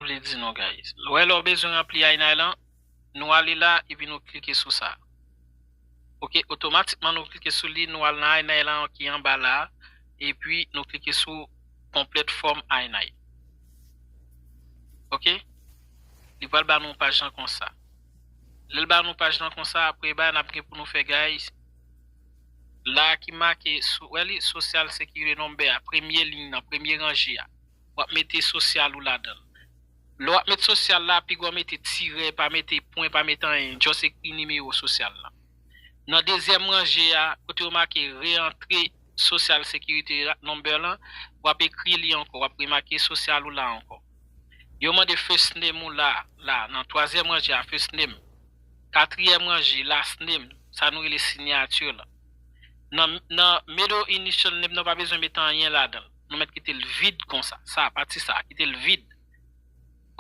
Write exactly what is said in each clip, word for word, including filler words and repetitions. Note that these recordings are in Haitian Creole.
vle di nou, guys. Wè, lè w bezwen ranpli I nine lan, nou ale la, epi nou klike sou sa. Ok, otomatikman nou klike sou li, nou al nan I nine lan ki anba la, epi nou klike sou Complete Form I nine. Ok? Li pral ba nou paj lan konsa. Lè l ba nou paj lan konsa, premye bagay n ap gen pou nou fè, guys, la ki make, sou, wè li, Social Security Number a, premye liy nan, premye ranje a. W ap mete sosyal ou ladan l. Lè w ap met sosyal la, piga w mete tirè, pa mete pwen, pa mete anyen, just ekri nimewo sosyal la. Nan dezyèm ranje a, kote yo make reantre Social Security number lan, w ap ekri li ankò, w ap remake sosyal ou la ankò. Yo mande first name ou la, la, nan twazyèm ranje a, first name. Katriyèm ranje, last name, sa nou rele siyati la. Nan, nan middle initial name, nou pa bezwen mete anyen ladan l. Nou mèt kite l vid konsa. Sa, pati sa, kite l vid.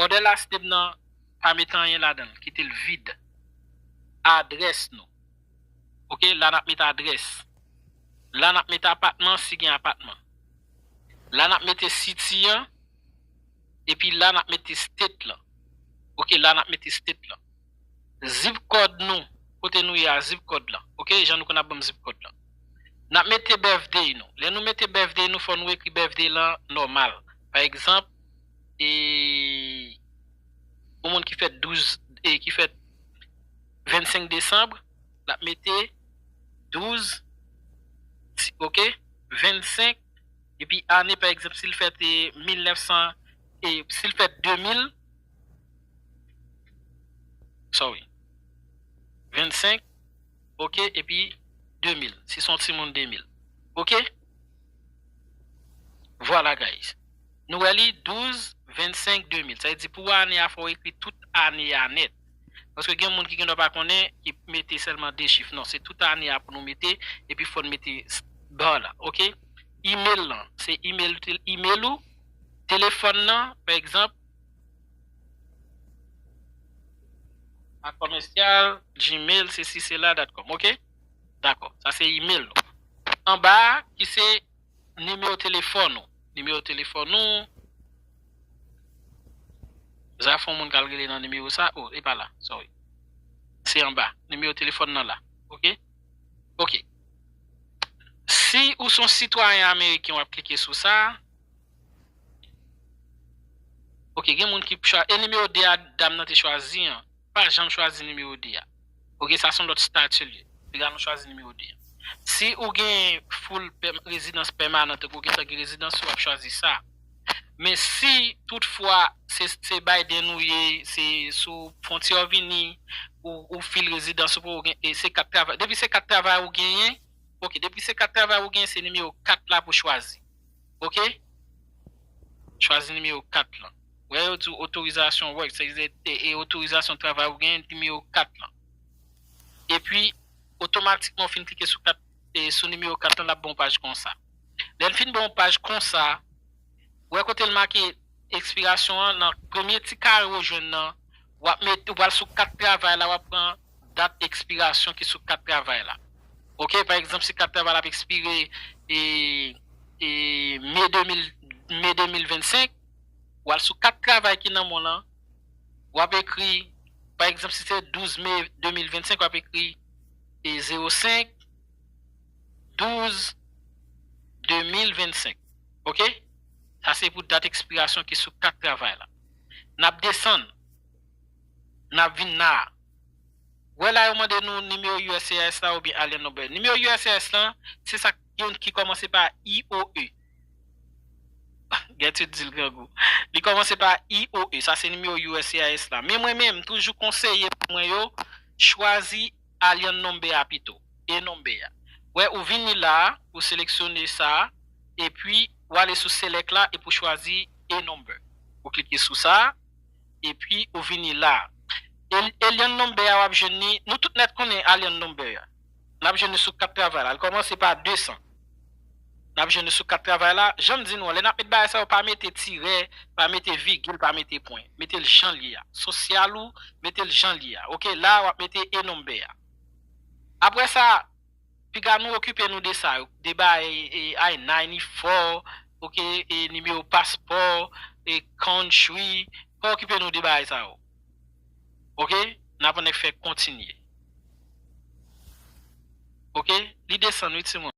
Other last name nan, pa mete anyen ladan l. Kite l vid. Adrès nou. Ok, la n ap mete adrès. La n ap mete apatman, si gen apatman. La n ap mete city an. Epi la n ap mete state lan. Ok, la n ap mete state lan. Zip code nou, kote nou ye a, zip code lan. Ok, jan nou konn ap ban m zip code lan. N ap mete birthday nou. Lè nou mete birthday nou, fò nou ekri birthday lan nòmal. Pa egzanp, e, yon moun ki fèt douz, e, ki fèt vennsenk desanm, l ap mete douz, ti, ok, vennsenk, epi ane, pa egzanp, si l fèt, e, mil nèf san, e, si l fèt de mil, sorry, vennsenk, ok, epi de mil, si se yon timoun de mil, ok? Vwala, guys. Nou wè li douz vennsenk de mil. Sa vle di pou ane a, fò w ekri tout ane a nèt. Paske gen moun ki gendwa pa konnen, ki mete sèlman de chif. Non, se tout ane a pou nou mete, epi fò n mete s-, bar la, ok? Email lan, se email, tel-, email ou, telefòn nan, pa egzanp, a commercial, gmail, sesi, sela, dot com, ok? Dakò, sa se email nou. Anba a, ki se nimewo telefòn ou. Nimewo telefòn ou. Zafè yon moun k al rele nan nimewo sa. Oh, e pa la. Sorry. Se anba. Nimewo telefòn nan la. Ok? Ok. Si ou se yon sitwayen ameriken, w ap klike sou sa. Ok, gen moun ki chwa-, e nimewo de a dam nan te chwazi an. Pa janm chwazi nimewo de a. Ok, sa se yon lòt stati li ye. Piga nou chwazi nimewo de a. Si ou gen full pèm-, rezidans pèmanan, tankou ou gentan gen rezidans ou, w ap chwazi sa. Men si toutfwa se, se Biden ou ye, se sou fwontyè w vini, ou, ou fil rezidans ou, pou ou gen, e se kat travay. Depi se kat travay ou genyen, ok, depi se kat travay ou genyen, se nimewo kat la pou chwazi. Ok? Chwazi nimewo kat lan. Wè yo di w otorizasyon work, sa vle di, e, e otorizasyon travay ou gen nimewo kat lan. Epi, otomatikman, w fin klike sou kat, e, sou nimewo kat lan, l ap ba w paj konsa. Lè l fin ba w paj konsa, wè kote l make ekspirasyon an, nan premye ti kare w jwenn nan, w ap met, w pral sou kat travay la, w ap pran dat ekspirasyon ki sou kat travay la. Ok, pa egzanp, si kat travay la ap ekspire, e, e, me de mil, me de mil vennsenk, w al sou kat travay ki nan men w lan, w ap ekri, pa egzanp, si se douz me de mil vennsenk, w ap ekri, e, zewo senk, douz, de mil vennsenk. Ok? Sa se pou dat ekspirasyon ki sou kat travay la. N ap desann. N ap vin la. Wè la yo mande nou nimewo U S C I S la oubyen alien number. Nimewo U S C I S lan, se sa youn ki kòmanse pa I O E. Gertrude di l grangou. Li kòmanse pa I O E. Sa se nimewo U S C I S la. Men mwen menm, m toujou konseye moun mwen yo, chwazi alien number a pito. E number a. Wè, ou vini la, ou seleksyone sa, epi ou ale sou select la, epi ou chwazi e number. Ou klike sou sa, epi ou vini la. E, alien number a w ap jwenn li, nou tout nèt konnen alien number a. N ap jwenn li sou kat travay la. Li kòmanse pa de san. N ap jwenn li sou kat travay la. Jan m di nou an, lè n ap met bagay sa yo, pa mete tirè, pa mete vigil, pa mete pwen. Mete l jan l ye a. Sosyal ou, mete l jan l ye a. Ok, la w ap mete e number a. Apre sa, piga nou okipe nou de sa yo. De bagay, e, I ninety-four, ok, e, nimewo paspò, e, country, Pa okipe nou de bagay sa yo. Oke? N ap annik fè kontinye. Oke? Li desann wi timoun.